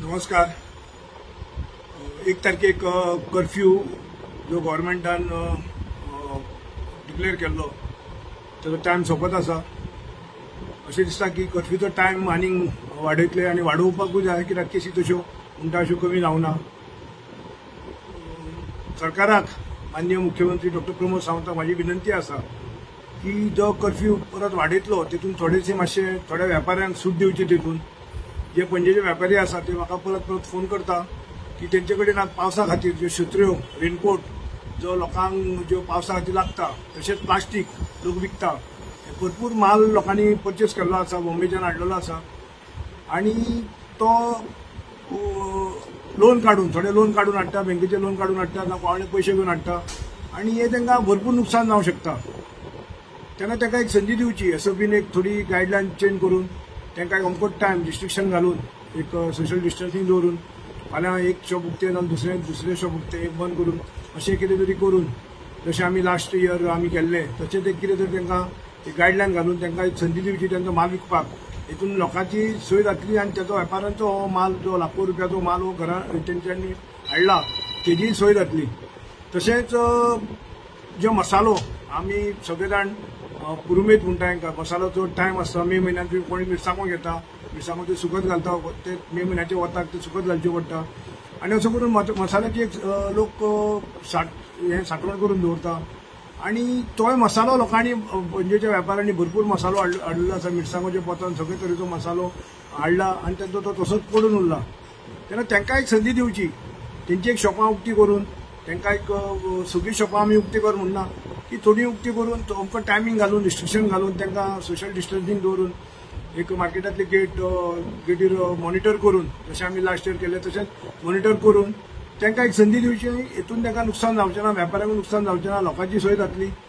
नमस्कार. 1 तारखेक कर्फ्यू जो गव्हर्मेंटान डिक्लेअर केल्लो ताजो टायम सोंपत आसा. अशें दिसता की कर्फ्यूचो टायम आनीक वाडयतले आनी वाडोवपाकूय जाय, कित्याक केसी तश्यो म्हणटा अश्यो कमी जावना. सरकाराक, माननीय मुख्यमंत्री डॉक्टर प्रमोद सावंताक म्हाजी विनंती आसा की जो कर्फ्यू परत वाडयतलो तितून थोडेशे मातशे थोड्या वेपाऱ्यांक सूट दिवची. तितून जे पणजेचे व्यापारी आसा ते म्हाका परत परत फोन करता की तेंचे कडेन आतां पावसा खातीर ज्यो शत्र्यो, रेनकोट जो लोकांक ज्यो पावसा खातीर लागता, तशेंच प्लास्टीक लोक विकता, भरपूर माल लोकांनी परचेस केल्लो आसा, बॉम्बेच्यान हाडलेलो आसा आनी तो लोन काडून, थोडे लोन काडून हाडटा, बँकेचे लोन काडून हाडटा, ना कोणाले पयशे घेवन हाडटा आनी हे तांकां भरपूर नुकसान जावंक शकता. तेन्ना ताका एक संदी दिवची. एसओपीन एक थोडी गायडलायन चेंज करून तांकां एक अमकोच टायम रिस्ट्रिक्शन घालून, एक सोशल डिस्टन्सींग दवरून, फाल्यां एक शॉप उक्तें जावन दुसरें दुसरें शॉप उक्तें, एक बंद करून, अशें कितें तरी करून, जशें आमी लास्ट इयर आमी केल्लें तशें ते कितें तरी तांकां एक गायडलायन घालून तांकां एक संदी दिवची तांचो माल विकपाक. हितून लोकांची सोय जातली आनी ताचो वेपारांचो हो माल जो लाखो रुपयाचो माल हो घरा तेंच्यांनी हाडला तेजीय सोय जातली. तशेंच जो मसालो आमी सगळे जाण पुरुमेत म्हणटा तांकां, मसालोचो टायम आसता मे म्हयन्यान. तुमी कोणी मिरसांगो घेता, मिरसांगो त्यो सुकत घालता, ते मे म्हयन्याच्या वताक त्यो सुकत घालच्यो पडटा आनी असो करून मसाल्याची एक लोक हें सांठवण करून दवरता आनी तोय मसालो लोकांनी, पणजेच्या वेपाऱ्यांनी भरपूर मसालो हाडलेलो आसा. मिरसांगोच्या पोतान सगळे तरेचो मसालो हाडला आनी तांचो तो तसोच पडून उरला. तेन्ना तांकां एक संदी दिवची, तेंची एक शॉपां उक्ती करून तांकां एक, सगळीं शॉपां आमी उक्ती कर म्हणना, की थोडी उक्ती करून अमको टायमींग घालून, रिस्ट्रिक्शन घालून, तांकां सोशल डिस्टन्सींग दवरून, एक मार्केटांतले गेटीर मॉनिटर करून, जशें आमी लास्ट इयर केल्लें तशेंच मॉनिटर करून तांकां एक संदी दिवची. हितून तांकां नुकसान जावचें ना, वेपाऱ्यांकूय नुकसान जावचें ना, लोकांची सोय जातली.